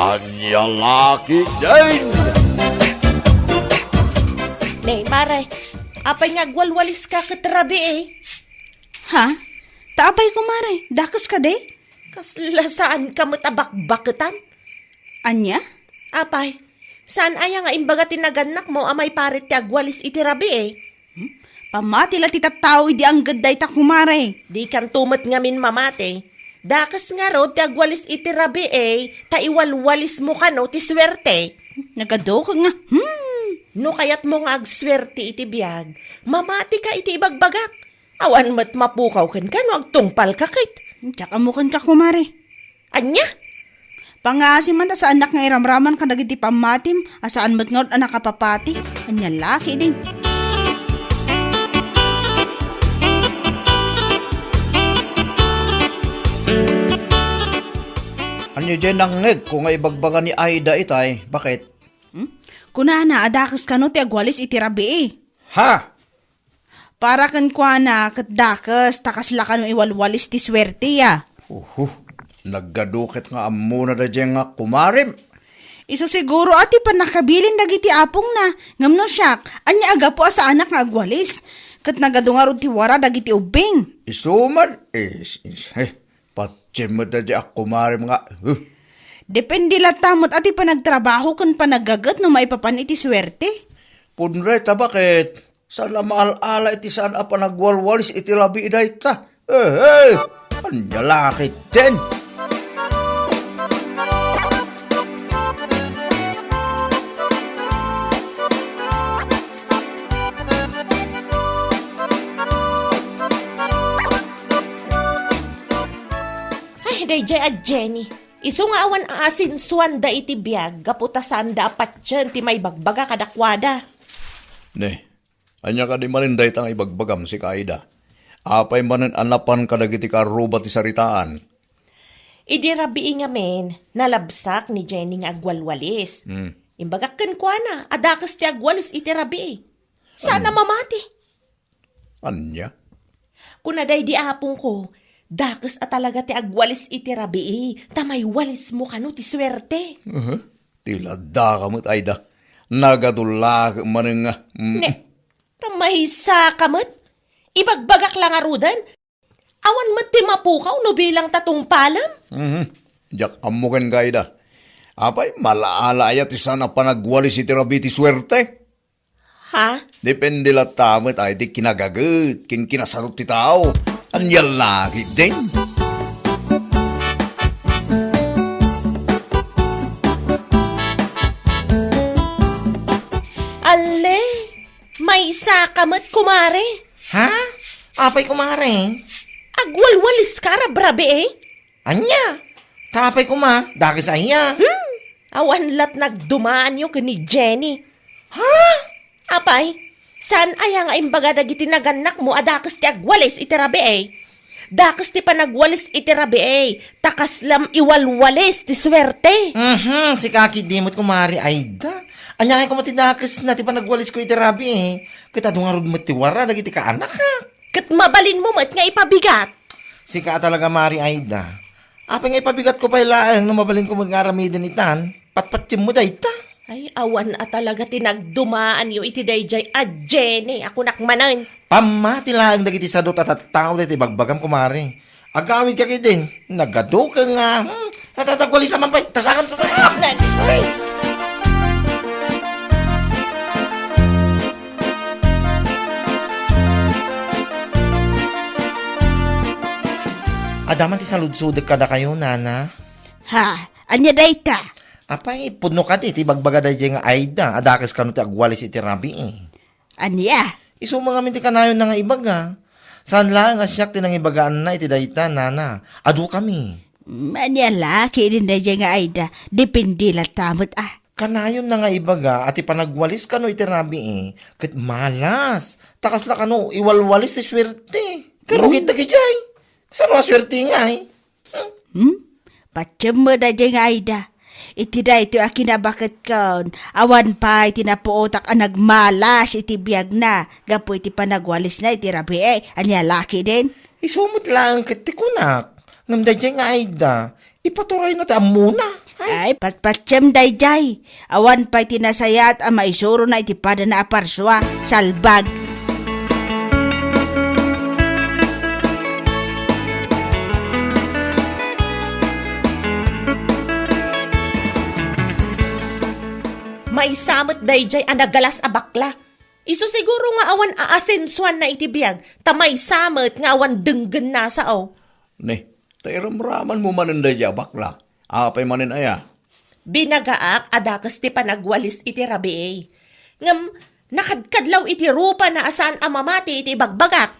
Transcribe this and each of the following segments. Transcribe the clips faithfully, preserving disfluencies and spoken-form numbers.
Ania la ketdin? Ne, mare, apay nga agwalwaliska ket rabii? Ha? Ta apay, kumare? Dakes kadi? Kasla saanka met a bakbaketan? Ania? Apay, saan aya nga imbaga ti nagannakmo a maiparit ti agwalis iti rabii? Hmm? Pammati la ti tattao idi angged dayta, kumare. Dikanto met ngamin mamati. Dakes ngarud ti agwalis iti rabii, ta iwalwalismo kano ti suerte. Nagaduko nga, hmm. No kayatmo nga agsuerte iti biag, mamatika iti ibagbagak. Awan met mapukaw kenka no agtungpalka ket. Diak ammo kenka, kumare. Ania? Pangngaasim man ta saannak nga iramraman kadagiti pammatim a saan met ngarud a nakapapati. Ania la ketdin? Ania diay nangngegko nga ibagbaga ni Aida itay? Baket? Hmm? Kunana a dakes kano ti agwalis iti rabii. Ha? Para kenkuana ket dakes ta kasla kano iwalwalis ti suerte, a. Uhu, nagadu ket nga ammona daydiay nga kumarem. Isu siguro a ti pannakabilin dagiti apongna, ngem no siak, ania a gapu a saanak nga agwalis? Ket nagadu ngarud ti wara dagiti ubbing. Isu man, is, is, eh, patiem met daydiay a kumarem nga, huh. Depende latta met a ti panagtrabaho ken panaggaget no maipapan iti suerte. Pudno dayta, baket? Saan a maal-ala iti saan a panagwalwalis iti rabii dayta. Eh, eh! Ania la ketdin? Ay, daydiay a Jenny. Isu nga awan aasinsuanda iti biag gapu ta saanda a patien ti maibagbaga kadakuada. Ne, ania kadi manen dayta nga ibagbagam, sika Aida? Apay manen a napan kadagiti kaarruba ti saritaan? Idi rabii ngamin, nalabsak ni Jenny nga agwalwalis. Hmm. Imbagak kenkuana a dakes ti agwalis iti rabii. Saan a mamati. Ania? Kuna daydi apongko, dakes a talaga ti agwalis iti rabii, ta maiwalismo kano ti suerte. Aha. Ti ladaka met, Aida. Nagadu la ket manen nga, mm. Ne, ta maysa ka met. Ibagbagak la ngaruden. Awan met ti mapukaw no bilang ta tungpalem. Mhm. Diak ammo kenka, Aida. Apay, maal-ala aya ti saan a panagwalis iti rabii ti suerte? Ha? Depende latta met iti kinagaget ken kinasarot ti tao. Ania la ketdin? Alle, maysa ka met, kumare. Ha? Apay, kumare? Agwalwalis ka a rabrabii, eh? Ania? Ta apay koma, dakes aya? Hmm? Awan lat nagdumaanyo ken ni Jenny. Ha? Apay, saan aya nga imbaga dagiti nagannakmo a dakes ti agwalis iti rabii? Dakes ti panagwalis iti rabii, ta kaslam iwalwalis ti suerte. Mhm, sika ketdi met, kumare Aida. Ania ngay koma ti dakesna ti panagwalisko iti rabii? Ket adu ngarud met ti wara dagiti kaanakak. Ket mabalinmo met nga ipabigat. Sika a talaga, Mari Aida. Apay nga ipabigatko pay laeng no mabalinko met nga aramiden itan? Patpatiemmo dayta. Ay, awan a talaga ti nagdumaanyo iti daydiay a Jenny a kunak manen. Pammati laeng dagiti sadut a tattao dayta ibagbagam, kumare. Agawidka ketdin, nagadu ken nga, hmm, natatagwalisan man pay. Tasakam, tasakam! Ay! Adda man ti saludsodek kadakayo, nana. Ha? Ania dayta? Apay, pudno kadi ti ibagbaga daydiay nga Aida a dakes kano ti agwalis iti rabii? Ania? Isu man ngamin ti kanayonna nga ibaga. Saan laeng a siak ti nangibagaanna iti dayta, nana. Adukami. Mm, ania la ketdin daydiay nga Aida? Depende latta met, a. Kanayonna nga ibaga a ti panagwalis kano iti rabii ket malas. Ta kasla kano iwalwalis ti suerte. Karugit dagidiay. Saan a suerte ngay? Hmm? Patiem met daydiay nga Aida. Iti daytoy a kinabaketkon, awan pay ti napuotak a nagmalas iti biagna gapu iti panagwalisna iti rabii. Ania la ketdin? Isu met laeng ket ti kunak. Ngem daydiay nga Aida, Ipaturayna ti ammona. Ay. Ay, patpatiem daydiay. Awan pay ti nasayaat a maisurona iti padana a parsua. Salbag. Maysa met daydiay a nagalas a bakla. Isu siguro nga awan aasensuanna iti biag, ta maysa met nga awan denggenna sao. Ne, ta iramramanmo manen daydiay a bakla. Apay manen aya? Binagaak a dakes ti panagwalis iti rabii. Ngem, nakadkadlaw iti rupana a saan a mamati iti ibagbagak.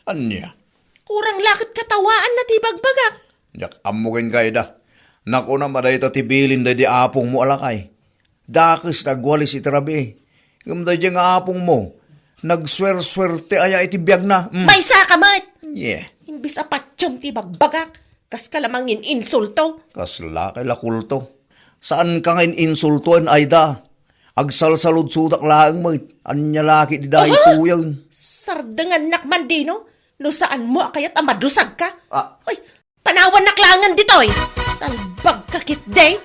Ania? Kurang la ket katawaanna ti ibagbagak. Diak ammo ken kayda. Nakunam a dayta ti bilin daydi apongmo a lakay. Dakes ti agwalis iti rabii. Ngem daydiay nga apongmo, nagsuersuerte aya iti biagna. Mm. Maysa ka met! Yeah. Imbes a patiem ti ibagbagak, kas ka la mangin-insulto. Kasla kay la kulto. Saan ka nga in-insultoen, Aida. Agsalsaludsodak laeng met. Ania la ket ti daytoyen? Aha! Sardengannak man dino, no saanmo a kayat a madusag ka. Ah. Ay, panawannak laengen ditoy. Salbag ka ketdi.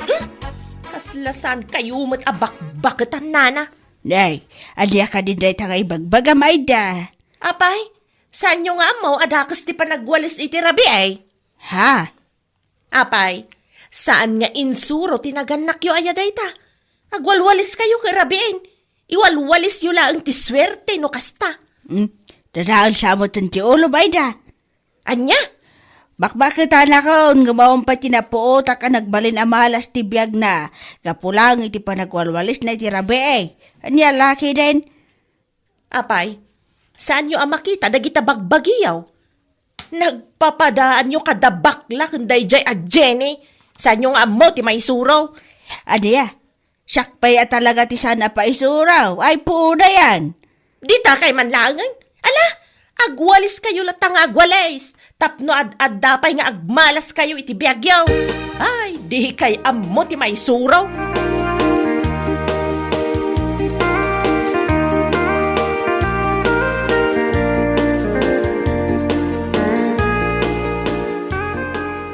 Hmm? Kasla saan kayo met a bakbaketan, nana? Nay, ania kadi dayta nga ibagbagam, Aida? Apay, saanyo nga ammo a dakes ti panagwalis iti rabii? Ha? Apay, saan nga insuro ti nagannakyo aya dayta? Agwalwalis kayo ket rabiin. Iwalwalisyo laeng ti suerte no kasta. Hmm, dadael sa metten ti ulom, Aida. Ania? Bakbaketanakon, ngem awan pay ti napuotak a nagbalin a malas ti biagna, gapu laeng iti panagwalwalisna iti rabii. Ania la ketdin? Apay, saanyo a makita dagita bagbagiyo? Nagpapadaanyo kada bakla ken daydiay a Jenny. Saanyo nga ammo ti maisuro? Ania? Siak pay a talaga ti saan a paisuro. Ay, puonayan. Dita kay man laengen. Ala, agwalis kayo latta nga agwalis. Tapno ad-adda pay nga agmalas kayo iti biagyo. Ay, di kay ammo ti maisuro.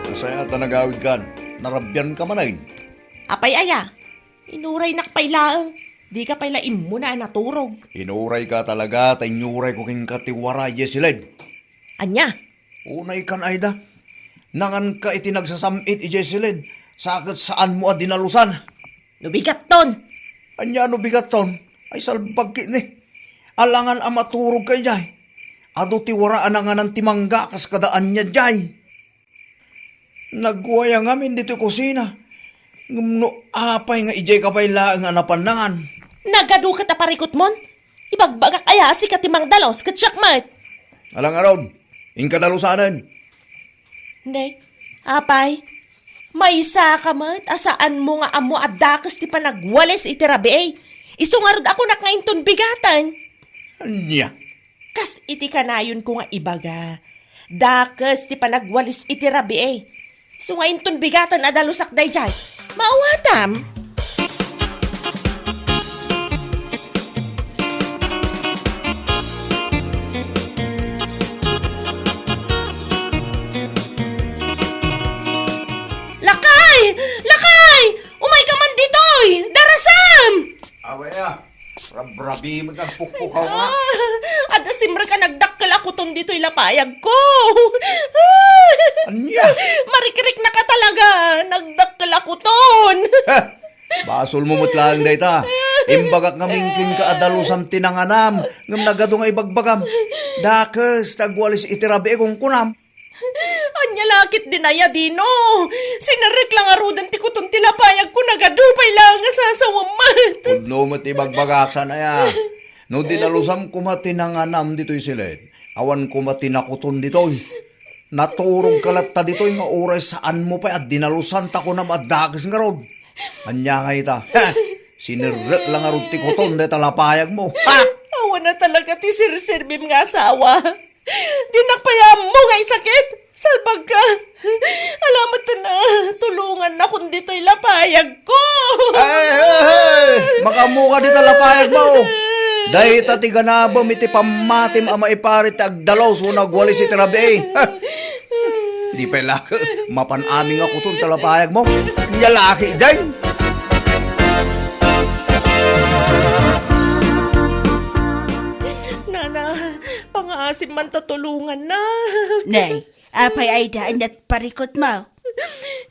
Nasayaat a nagawidkan. Narabian ka manen. Apay aya? Inuraynak pay laeng. Di ka pay la immuna a naturog. Inuray ka talaga, ta inyuray ko kenka ti wara, Jesselyn. Ania? Unay kan, Aida. Nangan ka iti nagsasam-it, Jesselyn. Sa ket saanmo a dinalusan. No bigatton. Ania no bigatton? Ay, salbag ketdi. Alangan a maturog ka idiay. Adu ti wara a nanganan ti mangga kas kada ania diay. Nagwaya ngamin ditoy kusina. Ngem no apay nga idiay ka pay laeng a napan nangan? Nagadu ket a parikutmon? Ibagbagak aya a sika ti mangdalus ket siak met. Ala ngarud, inka dalusanen. Nay, apay, maysa ka met a saanmo nga ammo a dakes ti panagwalis iti rabii. Isu ngarud a kunak nga inton bigaten. Ania? Kas iti kanayonko nga ibaga, dakes ti panagwalis iti rabii. Isu nga inton bigaten a dalusak daydiay. Maawatam? Lakay! Lakay! Umay ka man ditoy! Darasam! Away a, rabrabi met agpukpukaw nga. Ah, adda simrek a nagdakkel a kuton ditoy lapayagko. Ania? Marikrik na ka talaga. Nagdakkel a kuton. Ha! Basolmo met laeng dayta. Imbagak ngamin kenka a dalusam ti nanganam, ngem nagadu nga ibagbagam. Dakes ti agwalis iti rabii, kunkunam. Ania la ketdin aya dino? Sinerrek la ngaruden ti kuton ti lapayagko, nagadu pay laeng a sasawem met. Pudno met ti ibagbagak, saan aya? No dinalusam koma ti nanganam ditoy siled, awan koma ti nakuton ditoy. Naturog ka latta ditoy nga uray saanmo pay a dinalusan ta kunam a dakes ngarud. Ania ngay ita? Ha! Sinerrek la ngarud ti kuton dayta lapayagmo. Ha! Awan a talaga ti serserbim nga asawa. Dinak pay ammo nga isakit. Salbag ka. Ala met a, tulongannakon ditoy lapayagko. Ay, ay, ay! Makaammo ka dita lapayagmo. Dayta ti ganabem iti pammatim a maiparit ti agdalus wenno agwalis iti rabii. Ha! Di pay la, mapan amin nga kuton ti lapayagmo. Nia laki diay. Nana, pangaasim man ta tulongannak. Nay, apay Aida, ania ti parikutmo?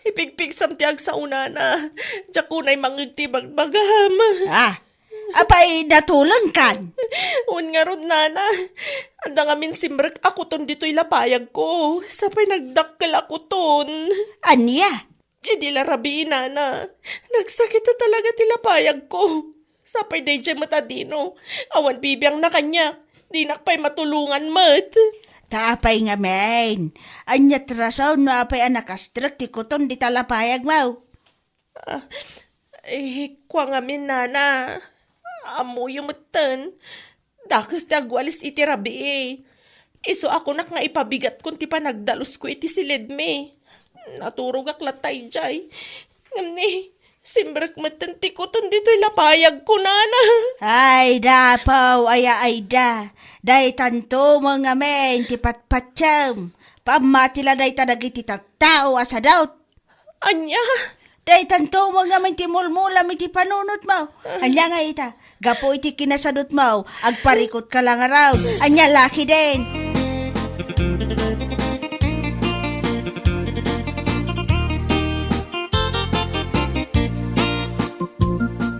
Ipigpigsam ti agsao, nana. Diak unay mangngeg ti ibagbagam. Ah, apay natulongkan? Wen ngarud, nana. Adda ngamin simrek a kuton ditoy lapayagko. Sapay nagdakkel a kuton. Ania? Idi la rabii, nana, nagsakit a talaga ti lapayagko. Sapay daydiay met a dino, awan bibiangna kaniak, dinak pay matulongan met. Ta apay ngamin? Ania ti rason no apay a nakastrek ti kuton dita lapayagmo? Ah, eh, kua ngamin, nana, ammoyo metten. Dakes ti agwalis iti rabii. Isu a kunak nga ipabigatkon ti panagdalusko iti silidmi. Naturogak latta idiay. Ngem ni, simrek metten ti kuton ditoy lapayagko, nana. Ay, dapaw, aya Aida. Daytanto met ngamin ti patpatiem. Pammati la dayta dagiti tattao a sadut. Ania? Daytanto met ngamin ti mulmulam iti panunotmo. Ania nga ita? Gapu iti kinasadutmo, agparikutka la ngarud. Ania laki den?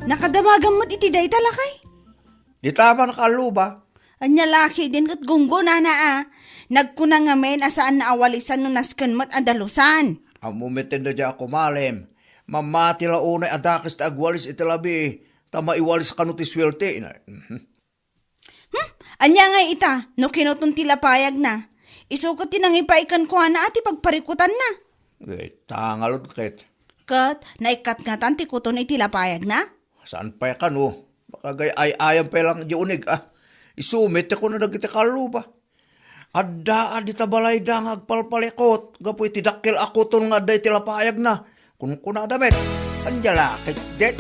Nakadamagam met iti dayta, lakay? Dita man kalluba. Ania laki den ket gunggonana a. Nagkuna ngamin a saanna a walisan no nasken met a dalusan. Ammo met daydiay a kumalem. Mamati la unay a dakes ti agwalis iti labi, ta maiwalis kano ti suwerte. Mhm. Hmm? Ania nga ita, no kinuton ti lapayagna? Isu ket ti nangipaay kenkuana a ti pagparikutanna. Eh, ta ngarud ket. Ket, naikkatngatan ti kuton iti lapayagna? Saan pay kano? Makagay-ay-ayam pay lang di unig, ah. Isu met ti kuna dagiti kalluba. Adda a dita balayda nga agpalpalikut gapu iti dakkel a kuton nga adda iti lapayagna. Kunkunada met, ania la ketdin?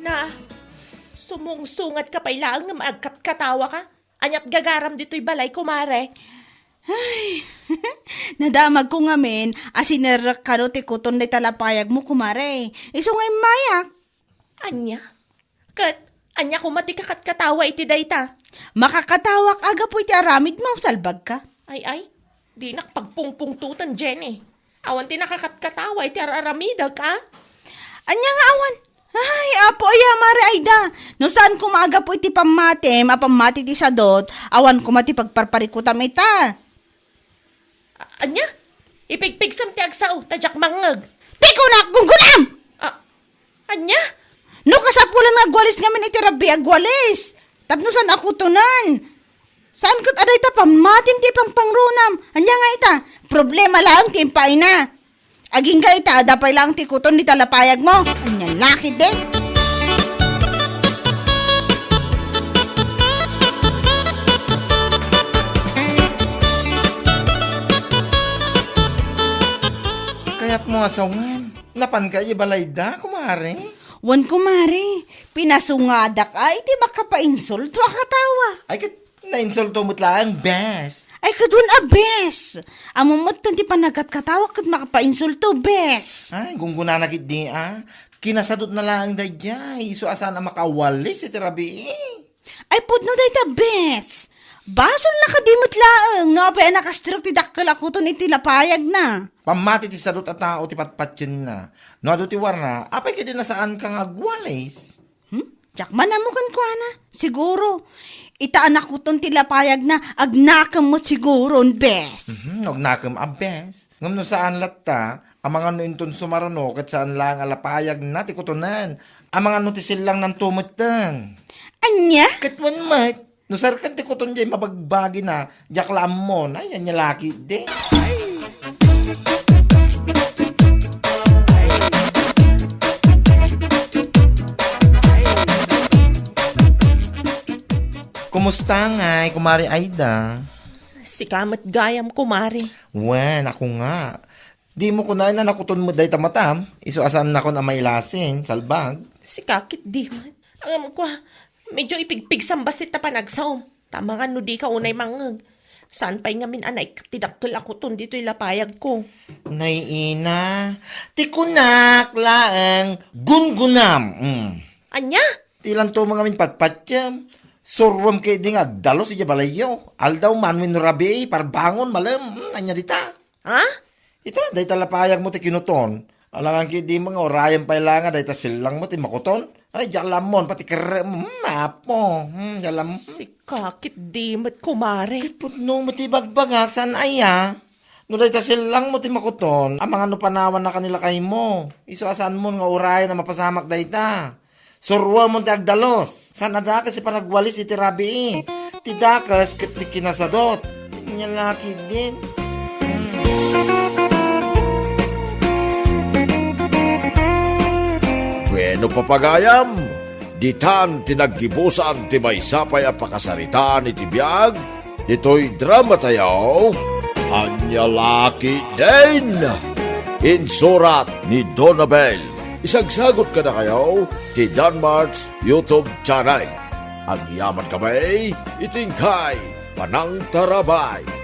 Na, sumungsungat ka pay laeng nga agkatkatawa ka? Aniat gagaram ditoy balay, kumare? Ay, nadamagko ngamin a sinerrek kano ti kuton dayta lapayagmo, kumare. Isu nga immayak. Ania? Ket, ania koma ti kakatkatawa iti dayta? Makakatawak a gapu iti aramidmo, salbagka. Ay, ay, dinak pagpungpungtoten, Jenny. Awan ti nakakatkatawa iti ar-aramidek, a? Ania nga awan? Ay, Apo, aya, Mare Aida. No saan koma a gapu iti pammatim a pammati ti sadut, awan koma ti pagparparikutam ita. A-, ania? Ipigpigsam ti agsao, ta diak mangngeg. Ti kunak, gunggonam! A-, ania? No kasapulan nga agwalis ngamin iti rabii, agwalis. Tapno saan a kutonen. Saan ket a dayta pammatim ti pangpangrunam. Ania nga ita? Problema laeng ti impaayna. Agingga ita, adda pay laeng ti kuton dita lapayagmo. Ania la ketdin? Kayatmo a sawen, napanka iti balayda, kumare? Wen, kumare. Pinasungadak a iti makapainsulto a katawa. Ay, ket nainsulto met laeng, bes. Ay, ket wen a, bes. Ammom met ti panagkatkatawa ket makapainsulto, bes. Ay, gunggonana ketdi a. Kinasadutna laeng daydiay, isu a saan a makawalis iti rabii. Ay, pudno dayta, bes. Basolna kadi met laeng no apay a nakastrek ti dakkel a kuton iti lapayagna. Pammati ti sadut a tao ti patpatienna. No adu ti warna, apay ketdi a saanka nga agwalis? Hmm? Diak man ammo kenkuana. Siguro, ita a nakuton ti lapayagna, agnakem met siguron, bes. Mhm, agnakem a bes. Ngem no saan latta, amangan no inton sumaruno, ket saan laeng a lapayagna ti kutonen. Amangan no ti sellangnanto metten. Ania? Ket wen met, no serken ti kuton diay mabagbagina, diak la ammo. Ay, ania la ketdi. Kumusta ngay, Kumare Aida? Sika met gayam, Kumare. Wen, ako nga. Dimo kunaen a nakuton met dayta matam, isu a saannakon a mailasin, salbag. Sika ket di met. Ngem kua, medyo ipigpigsam bassit ta panagsaom. Ta amangan no dika unay mangngeg. Saan pay ngamin a naikkat ti dakkel a kuton ditoy lapayagko. Nay ina, ti kunak laeng gungunam. Mm. Ania? Ti lanto mo ngamin patpatiem. Suruam ketdi nga agdalus idiay balayyo. Aldaw man wenno rabii, parbangon, malem. Mm, ania dita? Ha? Ita, dayta lapayag mo ti kinuton. Alangan ketdi mo nga urayen pay la nga dayta sellang mo ti makuton. Ay, diak la ammon, pati kerre mo. Hmm, apo. Hmm, diak la am-, Sika ketdi met, Kumare. Ket pudno mo ti bagbagak, saan aya? No dayta sellang mo ti makuton, amangan no panawan na kanila kaymo. Isu a saan mo nga urayen a mapasamak dayta. Suruamon ti agdalus. Saan a dakes ti panagwalis iti rabii. Ti dakes ket ti kinasadot. Ania la ketdin. Bueno, papagayam, ditan ti naggibusan ti maysa pay a pakasaritaan iti biag ditoy drama tayo. Ania la ketdin? Insurat ni Donabel. Isagsagot kadakayo ti Danmart's YouTube channel. Agyaman kami iti inkay panangtarabay.